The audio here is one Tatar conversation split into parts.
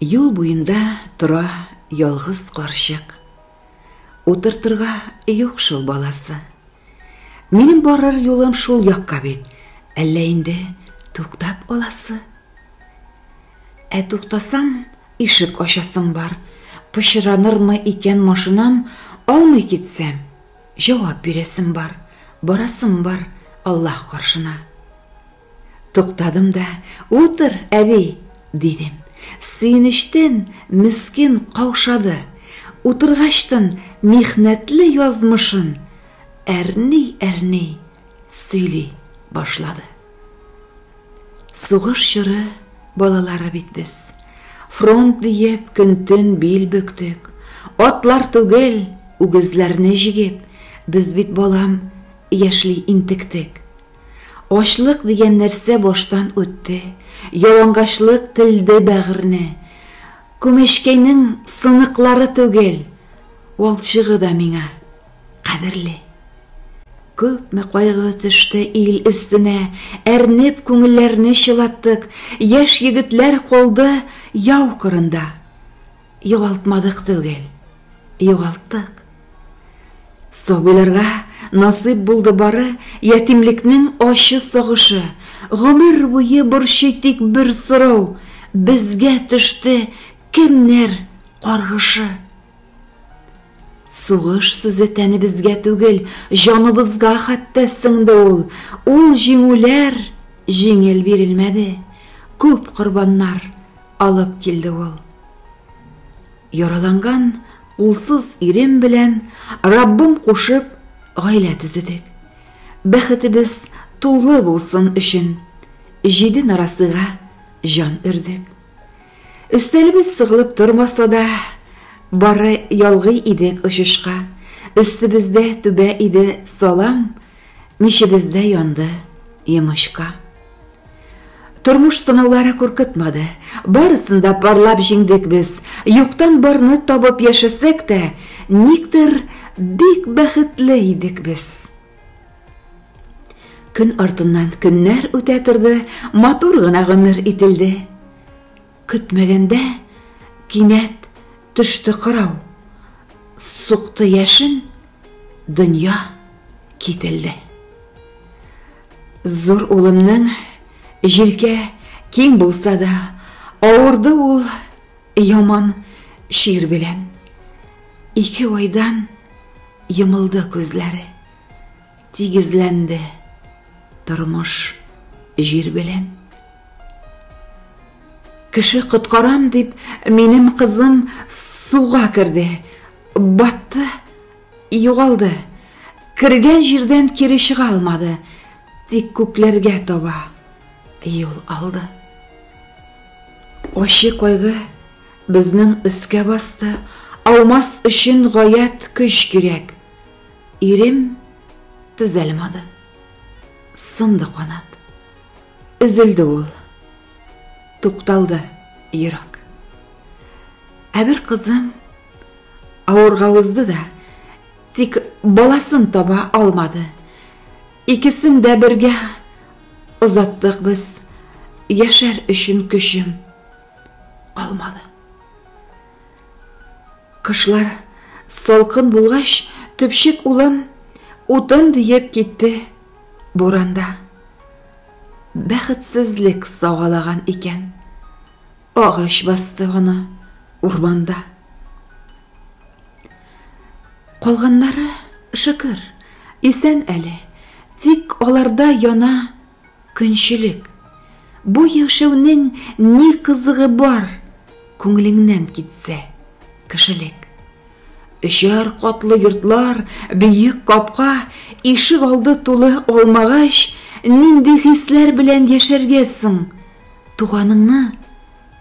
Юл буенда тора ялгыз карчык. Утыртырга юк шул баласы. Минем барыр юлым шул якка бит. Әллә инде туктап аласы? Ә туктасам, ишек ачасым бар. Пычранырмы икән машинам, алмый китсәм, җавап бирәсем бар, барасым бар Аллаһ каршына. Туктадым да, утыр, әби, дидем. Сөенечтән мескен каушады. Утыргачтын михнәтле язмышын әрни-әрни сөйли башлады. Сугыш чоры балалары бит без. Фронт диеп көн-төн бил бөктек. Атлар түгел, үгезләрне җигеп, без бит, балам, яшьли интектек. Ачлык дигән нәрсә баштан үтте, ялангачлык телде бәгырьне. Күмәчкәйнең сыныклары түгел, валчыгы да миңа кадерле. Күпме кайгы төште ил өстенә, әрнеп күңелләрне чылаттык, яшь егетләр калды яу кырында. Югалтмадык түгел, югалттык. Сабыйларга насыйп булды бары ятимлекнең ачы сагышы. Гомер буе борчый тик бер сорау, безгә төште кемнәр каргышы? Сугыш сүзе тәнебезгә түгел, җаныбызга хәтта сеңде ул. Ул җиңүләр җиңел бирелмәде, күп корбаннар алып килде ул. Яраланган кулсыз ирем белән Раббым кушып гаилә төзедек. Бәхетебез тулы булсын өчен җиде нарасыйга җан өрдек. Өстәлебез сыгылып тормаса да, бары ялгый идек очышка. Өстебездә түбә иде салам, мичебездә янды йомычка. Тормыш сынаулары куркытмады. Барысын да парлап җиңдек без. Юктан барны табып яшәсәк тә, никтер бик бәхетле идек без. Көн артыннан көннәр үтә торды, матур гына гомер ителде. Көтмәгәндә кинәт төште кырау. Сукты яшен, дөнья кителде. Зур улымның җилкә киң булса да, авырды ул яман чир белән. Ике айдан йомылды күзләре, тигезләнде тормыш җир белән. Кеше коткарам дип, минем кызым суга керде, батты, югалды. Кергән җирдән кире чыга алмады, тик күкләргә таба юл алды. Ачы кайгы безнең өскә басты, аумас өчен гаять көч кирәк. Ирем төзәлмәде. Сынды канат. Өзелде ул. Тукталды йөрәк. Ә бер кызым авырга узды да, тик баласын таба алмады. Икесен дә бергә озаттык без. Яшәр өчен көчем калмады. Кышлар салкын булгач, төпчек улым утын диеп китте буранда. Бәхетсезлек сагалаган икән. Агач басты аны урманда. Калганнары, шөкер, исән әле. Тик аларда яна көнчелек. Бу яшәүнең ни кызыгы бар, күңелеңнән китсә кешелек. Өчәр катлы йортлар, биек капка, ишек алды тулы алмагач, нинди хисләр белән яшәргә соң, туганыңны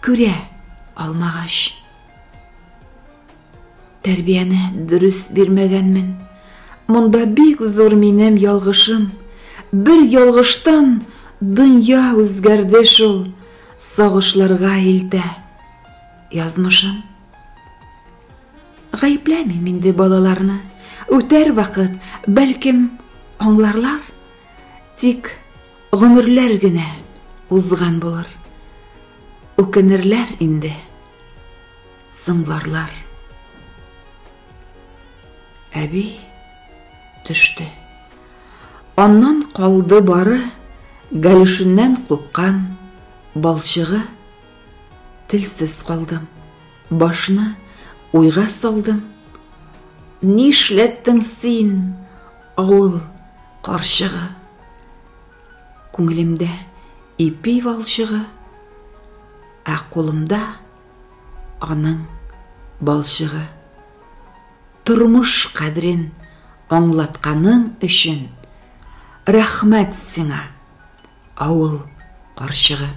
күрә алмагач? Тәрбияне дөрес бирмәгәнмен. Монда бик зур минем ялгышым. Бер ялгыштан дөнья үзгәрде шул, сагышларга илтә язмышым. Гаепләмим инде балаларны. Үтәр вакыт, бәлкем, аңларлар. Тик гомерләр генә узган булыр. Үкенерләр инде. соңларлар. Әби төште. Аннан калды бары галүшеннән купкан балчыгы. Телсез калдым. Башны уйга салдым. Нишләттең син, авыл карчыгы? Күңелемдә ипи валчыгы, ә кулымда аның балчыгы. Тормыш кадерен аңлатканың өчен рәхмәт сиңа, авыл карчыгы.